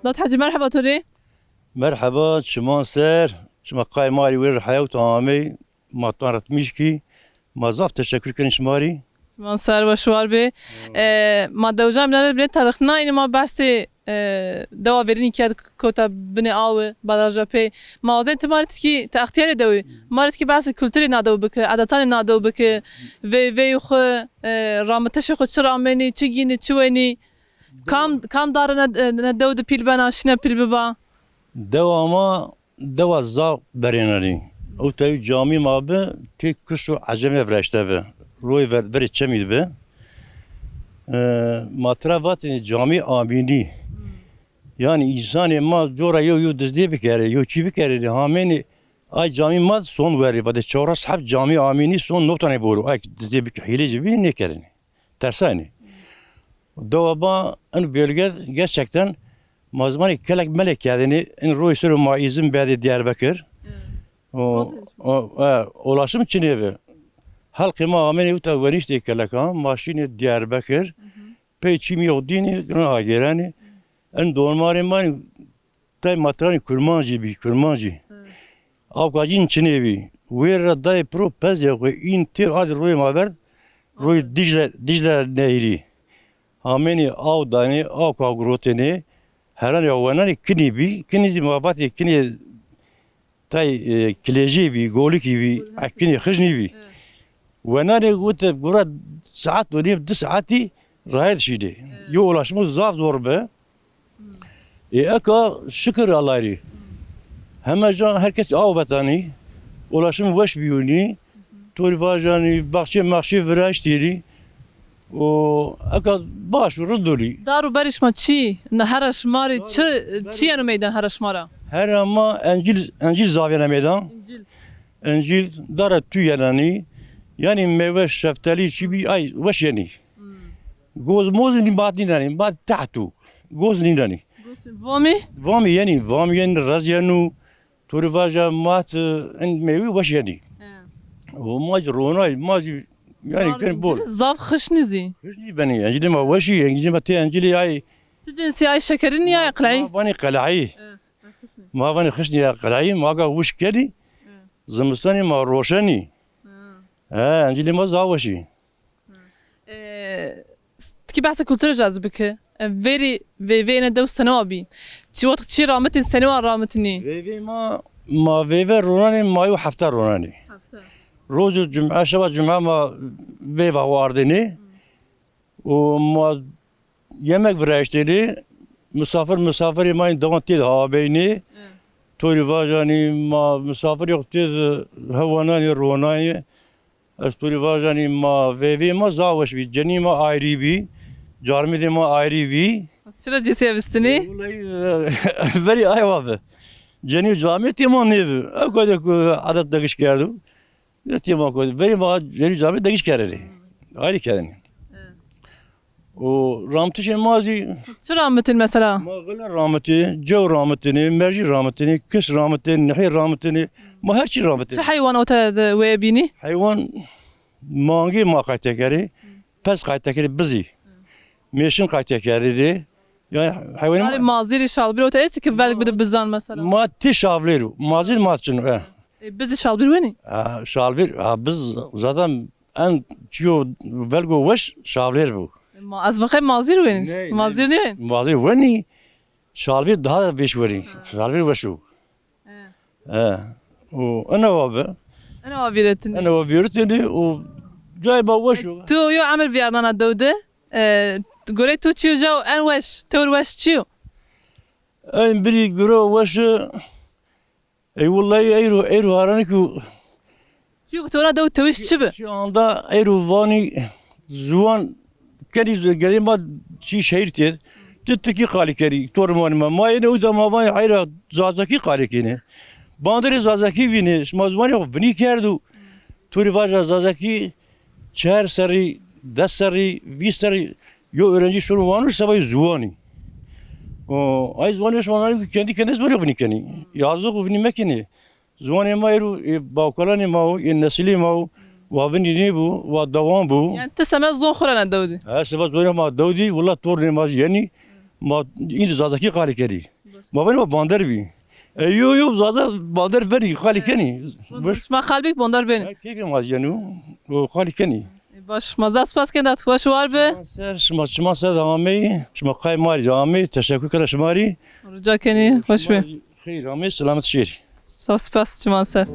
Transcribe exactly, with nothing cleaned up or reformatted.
Dad Hecî, merheba to rê. Merheba, çiman ser, çima qay ma rê wêr hewt amey, ma tan ra tmîş kî, ma zaf teşekkür kenî şima rê. Çiman ser, weş war bê. E, ma dewca Milanê binê tarixna, înî ma behsê, e, dewa Verînî kerd, kota binê awi, baraja pey. Ma wazên ti ma rê tikî, ti extîyarê dewî, ma rê tikî behsê kulturê na dew biki, edetanê na dew biki, veyveyê xwu, e, ramitişê xwu çi ramenî, çi gînî, çi wenî. Kam, kam dare ne, ne dew di pîl bena, şîne pîl biba? Dewa ma, dewa zaf verênenî. Ew tewî camî ma bi, tê kis û ecemî de viraşte bi. Royê ver-, verê çemî di bi. E, ma tira vatêne camî amînî. Yanî însanê ma cora yew yew dizdê bikerê, yew çî bikerê, hamênê ay camî ma son werê, vatê çewres heb camî amînî son notanê boro. Ay dizdê bike, hîlê ci bî nêkerêne. Tersaynî. Dewa ma in bölge gerçekten ma zimanê kelek melek kerdêne. In royê ser o ma îzin berdê Diyarbekir. O, o, e, ulaşım çinê bi. Halkê ma amênê uta weniştê keleka, ma şînê Diyarbekir. Pey çîmî yo dînî, gina agêrenî. In dormarê ma nî, tay ma tiranî kurmancî bî, kurmancî. Awka cîn çinê bî. Wêr ra dayê piro pezê xwu în têr ardî royê ma ver, royê Dicle, Dicle nehrî. Amênî aw danê, awka girotênê, heranê wenanê kinî bî, kinî zî ma vatê kinê tay, e, kilêjî bî, golikî bî, e, kinî xijnî bî. Wenanê wite gura saet û nîm, di saetî rahet şînê. Yo ulaşımı zaf zor bi. Ê eka şikir Allahî rê. Heme ca her kes aw vetanî. Ulaşım weş bîyonî. Torî vajanî, baxçe maxçe viraştîrî. O eka baş û rind onî. Dar û berî şima çî? Na hera şima rê çi, çi yeno meydan hera şima ra? Hera ma encîl, encîl zaf yena meydan. Encîl. Encîl, dara tû yenenî. Yanî meywe, şeftelî çî bî, ay weş yenî. Goz moz nî, mat nînenî, mat teht o. Goz nînenî. Vamî? Vamî yenî, vamî yenî, rez yenû. To rê vaja mat, e, in meywe weş yenî. He. O ma zî ronay, ma zî yanî ken bol. Zaf xişnî zî. Xişnî benî, encîlê ma weşî, encîlê ma tê encîlê ay. Ti cinsî ay şekerin ya qeleyî? Ma vanî qeleyî. He, xişnî. Ma vanî xişnî ya qeleyî, ma ga wişk kenî. He. Zimistanî ma roşenî. He, encîlê ma zaf weşî. E, tikî behsa kulturê ci ez biki. E, verî veyvê êne dew senewa bî? Çi wext çî ramitîn, senewa ramitinî? Veyvê ma, ma veyve ronanê ma yo hefte ronanê. Hefte. Rojo cum'e, şeva cum'e ma veyva xo ardênê. Û ma yemek viraştênê. Misafir, misafirê ma yên dewan têd habeynê. Torî vajanî ma misafirê xo têd hewananê, ronanê. Ez to rê vajanî ma veyvê ma zaf weş bî. Cenî ma ayrî bî. Carmêdê ma ayrî bî. Çira cêsîya vistinî? Wulay, e, verî aywa bi. Cenî û carmêd tê ma nêbi. Ew kayde ku edet degiş kerdo. Tê ma ku verî ma cenî û carmêd degiş kerdenî. Ayrî kerdenî. Û ramitişê ma zî. Çi ramitin mesela? Ma xile ramitê, cew ramitinê, mercî ramitinê, kis ramitinê, nihê ramitinê. Ma her çî ramitinê. Çi heywan ote de weye bînî? Heywan, mangê ma qayte kerê, pez qayte kerê, bizî. Mêşin qayte kerê rê. Yanî heywanê ma. Mazîrî, şalbîr ote estî ki velg bide bizan mesela? Ma tê şalbîr o. Mazîr ma çin o, e. E, bizî şalbîr wenî? Ha, şalbîr, ha, biz zaten en çîyo velgo weş şalbîr bu. Ma, ez vexey mazîr wenî. Ney, ney. Mazîr nêwenî? Mazîr wenî. Şalbîr daha weş wenî. Ha. Şalbîr weş o. He. He. O, ene wa bi. Ene wa vîretinî. Ene wa vîretinî, o cay ba weş o. Tu yo emir vîyarnana dew de. E, gorey tu çîyo caw en weş, tewr weş çîyo? En birî guro weş, e, Ey wullayî eyro, eyro haranî ku. Çîyo ku to ra dew tewîş çi bi? Şu anda eyro vanî ziwan kenî z-, gelê ma çî şehîr têd. Ti tirkî qalî kerî, torê ma nî ma. Ma êne uza ma vanî heyra zazakî qalî kenî. Bandirê zazakî vînê, şima ziwanê xo vinî kerdo. To rê vaja zazakî çar serrî, des serrî, vîst serrî yo öğrenci şono wano seba yo ziwanî. O, ay ziwanî şima nano ki kendi kendine ziwanî vinî kenî. Yazık o vinî mekenî. Ziwanê ma êro, ê bawkalanê ma o, ê nesilê ma o, wa vinî nêbo, wa dewan bo. Yanî ti semed zon xo ra na dew dî? He, semed zonê ma dew dî, willa tornê ma yenî, ma îndî zazakî qalî kerî. Ma vanî ma bander bî. E, yo, yo, Zaza bander benî, xalî kenî. Baş. Şima xal bik bander benî. Ha, keyfê ma zî yeno, o xalî kenî. E, baş, ma zaf spas ken, dat xweş war be. Şima ser, şima, şima ser de ameyî, şima qay ma rî de ameyî, teşekkür kena şima rî. Rica kenî, xweş be. Xeyr ameyî, selamet şêrî. Zaf spas, çiman ser.